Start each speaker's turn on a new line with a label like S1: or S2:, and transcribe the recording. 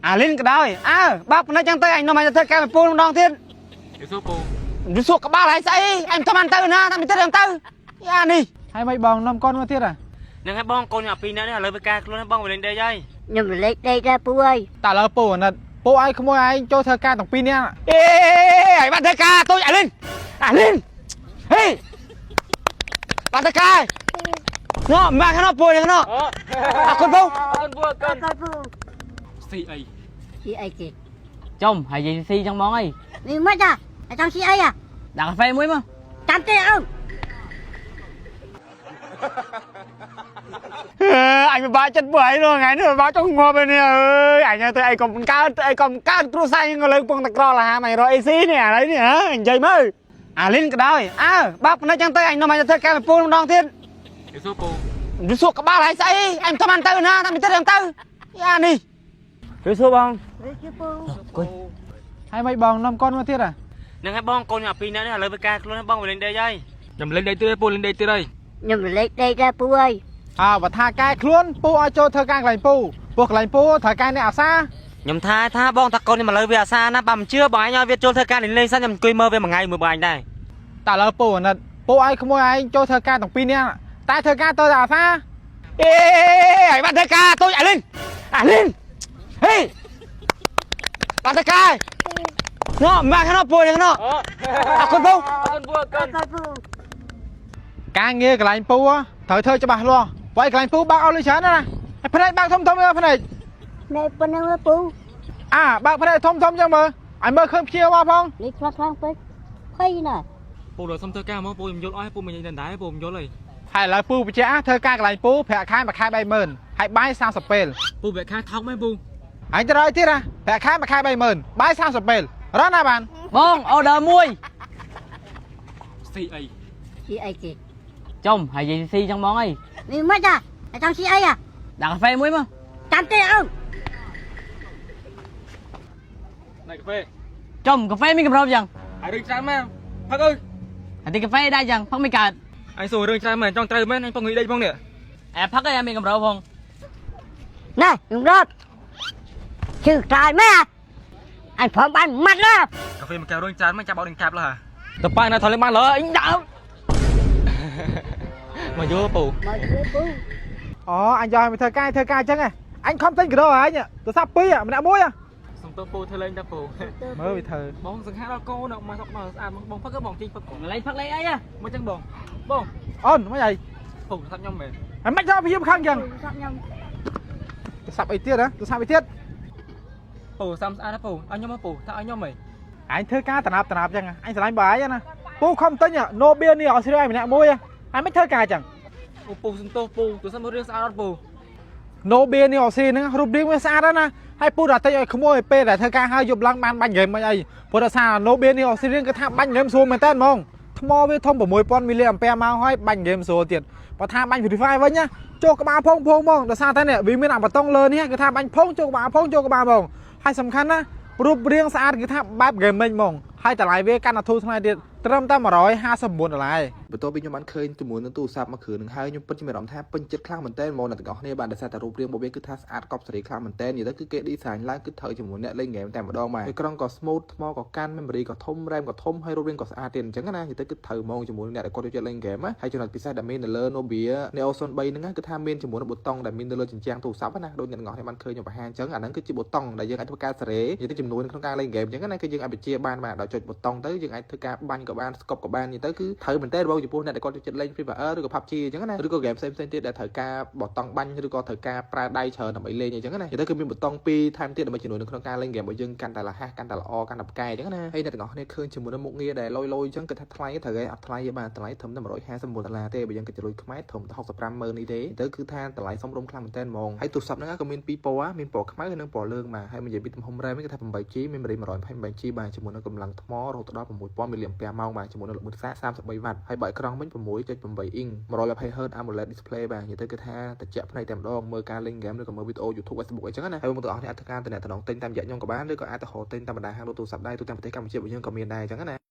S1: អាលីនក៏ដោយអើបើកភ្នែកចឹងទៅអញនាំអញទៅធ្វើការមួយពូម្ដងទៀត
S2: យសួរពូ
S1: វាសួរក្បាលហើយស្អីអញមិនបានទៅណាតែមិនទៅទៅយ៉ានេះ
S3: ហើយមិនបងនាំកូនមកទៀតអា
S2: នឹងឲ្យបងកូនខ្ញុំអាពីរនាក់នេះឥឡូវវាកែខ្លួនឲ្យបងវាលេងដេកហើយ
S4: ខ្ញុំរលេខដេកដែរពូអើយ
S3: តែឥឡូវពូអាណិតពូឲ្យក្មួយឯងចូលធ្វើការទាំងពីរនាក់
S1: អេឲ្យបានធ្វើការតូចអាលីនអាលីនហេបានធ្វើការណោះមកខាងនោះពូខាងនោះអរគុណពូ
S2: អរគុណពូអរគុណ
S4: អរគុណពូ
S2: ស៊ីអី
S4: ស៊ីអីគេ
S5: ចុំហើយនិយាយស៊ីចឹងហ្មងអី
S4: វាមិនអាចង់ស៊ីអីអា
S5: ដាក់កាហ្វេមួយមក
S4: ចាំទេអូន
S1: អញពិបាកចិត្តពួកឯងនោះថ្ងៃនេះពិបាកចង់ងាប់ឯនេះអើយអញទៅអីកុំកើតអីកុំកើតគ្រួសារយើងក៏លើពងតក្រលហាមអញរកអីស៊ីនេះឥឡូវនេះហ៎និយាយមើលអាលីនក៏ដោយអើបើកភ្នែកចឹងទៅអញនាំអញទៅធ្វើការមួយពូម្ដងទៀត
S2: យសួរពូ
S1: វាសួរក្បាលហើយស្អីអញមិនបានទៅណាតែមិនទៅទៅយ៉ានេះវាសួរបង
S4: វាជាពូ
S5: គុយ
S3: ហើយមិនបងនាំកូនមកទៀតអា
S2: នឹងឲ្យបងកូនខ្ញុំអាពីរនាក់នេះឥឡូវវាកែខ្លួនឲ្យបងវាលេងដេកហើយខ្ញុំលេងដេកទៀតពូលេងដេកទៀតហើយ
S4: ខ្ញុំរលេខដេកដែរពូអើយ
S3: អើបើថាកែខ្លួនពូឲ្យចូលធ្វើការកន្លែងពូពួកកន្លែងពូត្រូវការអ្នកអាសា
S2: ខ្ញុំថាថាបងថាកូនខ្ញុំឥឡូវវាអាសាណាបើមិនជឿបងឯងឲ្យវាចូលធ្វើការលេងសិនខ្ញុំអង្គុយមើលវាមួយថ្ងៃមួយបងឯងដែរ
S3: តែឥឡូវពូអាណិតពូឲ្យក្មួយឯងចូលធ្វើការទាំងពីរនាក់តែធ្វើការទៅតែអាសា
S1: អេឲ្យបានធ្វើការតូចអាលីនអាលីនហេបានធ្វើការណោះមកខាងនោះពូខាងនោះអរគុណពូ
S2: អរគុណពូអរគុណ
S4: អរគុណពូ
S3: ការងារកន្លែងពូត្រូវធ្វើច្បាស់លាស់ព្រោះឯកន្លែងពូបើកអស់លុយច្រើនណាស់ណាហើយភ្នែកបើកធំធំមើលភ្នែក
S4: ណែប៉ុណ្ណឹងមើលពូ
S3: អាបើកភ្នែកធំធំចឹងមើលឲ្យមើលឃើញភ្ញៀវមកផង
S4: នេះខ្លះខ្លាំងពេកភ័យណាស់
S2: ពូដល់សុំធ្វើការមកពូខ្ញុំយល់អស់ពូមិននិយាយដែរពូខ្ញុំយល់ហើយ
S3: ហើយឥឡូវពូបញ្ជាក់ធ្វើការកន្លែងពូប្រាក់ខែមួយខែ30000ហើយបាយ30ពេល
S2: ពូវាខាថោកមែនពូ
S3: អញទៅរកទៀតណាប្រាក់ខែមួយខែ30000បាយ30ពេលរកណាបាន
S5: បង order មួយ
S2: ស៊ីអី
S4: ស៊ីអីគេ
S5: ចុំហើយនិយាយស៊ីចឹងហ្មងអី
S4: វាមិនអាចង់ស៊ីអីអា
S5: ដាក់កាហ្វេមួយមក
S4: ចាំទេអូន
S2: ណៃកាហ្វេ
S5: ចុំកាហ្វេមានកម្របចឹង
S2: ហើយរឿងច្រើនមែនផឹកអើយ
S5: ហើយទីកាហ្វេដែរចឹងផឹកមិនកើត
S2: អញសួររឿងច្រើនមែនចង់ត្រូវមែនអញពងងុយដេកផងនេះ
S5: អែផឹកអីមានកម្របផង
S4: ណែខ្ញុំរត់ជឺខ្លាចមែនអញព្រមបានម៉ាត់ណា
S2: កាហ្វេមួយកែវរឿងច្រើនមែនចាប់បោកនឹងកាប់ឡើយតប៉ានៅថយលេងបានលើអញដើមមកយល់ពូ
S4: មកជួយពូ
S3: អូអញយកឲ្យមកធ្វើការធ្វើការចឹងហ៎អញខំទិញកាដូឲ្យអញទូរស័ព្ទពីរម្នាក់មួយ
S2: សុំទោសពូធ្វើលេងតាពូ
S3: មើលវាធ្វើ
S2: បងសង្ហាដល់កូនមកសុកមកស្អាតបងផឹកបងជីផឹក
S5: កន្លែងផឹកលេងអីហ៎
S2: មកចឹងបងបង
S3: អូនមិនអី
S2: ពូស្រាប់ខ្ញុំមែន
S3: ហើយមិនដល់ព្យាមខឹងចឹង
S4: ទូរស័ព្ទខ្ញុំ
S3: ទូរស័ព្ទអីទៀតហ៎ទូរស័ព្ទអីទៀត
S2: ពូសាំស្អាតណាពូឲ្យខ្ញុំមកពូថាឲ្យខ្ញុំហី
S3: អញធ្វើការតំណាប់តំណាប់ចឹងអញស្រឡាញ់បើឯងណាពូខំទិញណូបៀនេះអស់ស្រីឲ្យម្នាក់មួយហើយមិនធ្វើការចឹង
S2: អូពូសុំទោសពូទូសិនមករឿងស្អាតអត់ពូ
S3: ណូបៀនេះអស់ស្រីហ្នឹងរូបរាងវាស្អាតណាស់ហើយពូដល់ទិញឲ្យក្មួយពេលដែលធ្វើការហើយយប់ឡើងបានបាញ់ហ្គេមមិនអីព្រោះដោយសារណូបៀនេះអស់ស្រីគឺថាបាញ់ហ្គេមស្រួលមែនតើហ្មងថ្មវាធំ6000មីលីអាំពែម៉ោងហើយបាញ់ហ្គេមស្រួលទៀតបើថាបាញ់ Free Fire វិញណាចូលក្បាលផងផងហ្មងដោយសារតែនេះវាមានអាបតង់លើនេះគឺថាបាញ់ផងចូលក្បាលផងចូលក្បាលហ្មងហើយសំខាន់ណារូបរាងស្អាតគឺថាបែប gaming ហ្មងហើយតម្លៃវាកាន់តែធូរថ្លៃទៀតត្រឹមតែ159ដុល្លារ
S6: បន្ទាប់ពីខ្ញុំបានឃើញជាមួយនឹងទូរស័ព្ទមួយគ្រឿងនឹងហើយខ្ញុំពិតជាមានអារម្មណ៍ថាពេញចិត្តខ្លាំងមែនទែនហ្មងអ្នកទាំងអស់គ្នាបាទដោយសារតែរូបរាងរបស់វាគឺថាស្អាតកប់សេរីខ្លាំងមែនទែននិយាយទៅគឺគេ design ឡើងគឺត្រូវជាមួយអ្នកលេងហ្គេមតែម្ដងបាទអេក្រង់ក៏ smooth ថ្មក៏កាន់ memory ក៏ធំ RAM ក៏ធំហើយរូបរាងក៏ស្អាតទៀតអញ្ចឹងណានិយាយទៅគឺត្រូវហ្មងជាមួយនឹងអ្នកដែលគាត់ចូលចិត្តលេងហ្គេមណាហើយចំណុចពិសេសដែលមាននៅលើ Nubia Neo 03ហ្នឹងណាគឺថាមានជាមួយនឹងប៊ូតុងដែលមាននៅលើជញ្ជាំងទូរស័ព្ទណាដូចអ្នកទាំងអស់គ្នាបានឃើញខ្ញុំបង្ហាញអញ្ចឹងអាហ្នឹងគឺជាប៊ូតុងដែលយើងអាចធ្វើការសេរីនិយាយទៅចំនួនក្នុងការលេងហ្គេមអញ្ចឹងណាគឺយើងអាចបញ្ជាបានបាទដល់ចុចប៊ូតុងទៅយើងអាចធ្វើការបាញ់ក៏បានស្កប់ក៏បាននិយាយទៅគឺត្រូវមែនតើបងចំពោះអ្នកដែលគាត់ចូលចិត្តលេង Free Fire ឬក៏ PUBG អញ្ចឹងណាឬក៏ game ផ្សេងៗទៀតដែលត្រូវការប៊ូតុងបាញ់ឬក៏ត្រូវការប្រើដៃច្រើនដើម្បីលេងអញ្ចឹងណានិយាយទៅគឺមានប៊ូតុងពីរថែមទៀតដើម្បីជំនួយនៅក្នុងការលេង game របស់យើងកាន់តែរហ័សកាន់តែល្អកាន់តែផ្កាយអញ្ចឹងណាហើយអ្នកទាំងអស់គ្នាឃើញជាមួយនឹងមុខងារដែលលយលយអញ្ចឹងគិតថាថ្លៃត្រូវហើយអត់ថ្លៃទេបាទថ្លៃត្រឹមតែ159ដុល្លារទេបើយើងគិតជាលុយខ្មែរត្រឹមតែ65ម៉ឺននេះទេទៅគឺថាតម្លៃសមរម្យខ្លាំងមែនតើហ្មងហើយទូរស័ព្ទហ្នឹងក៏មានពីរពណ៌មានពណ៌ខ្មៅនិងពណ៌លឿងបាទហើយនិយាយពីទំហំ RAM គឺថា 8GB memory 128GB បាទជាមួយនឹងកម្លាំងថ្មរហូតដល់6000មីលីអាំពែម៉ោងបាទជាមួយនឹងល្បឿនសាក33វ៉ាត់ហើយបើអេក្រង់វិញ6.8អ៊ីង 120Hz AMOLED display បាទនិយាយទៅគឺថាត្រជាក់ភ្នែកតែម្ដងមើលការលេង game ឬក៏មើលវីដេអូ YouTube Facebook អីចឹងណាហើយបងប្អូនទាំងអស់គ្នាអាចធ្វើការតំណតំណងទិញតាមរយៈខ្ញុំក៏បានឬក៏អាចទៅរកទិញតាមបណ្ដាហាងលក់ទូរស័ព្ទដែរទូទាំងប្រទេសកម្ពុជារបស់យើងក៏មានដែរអញ្ចឹងណា។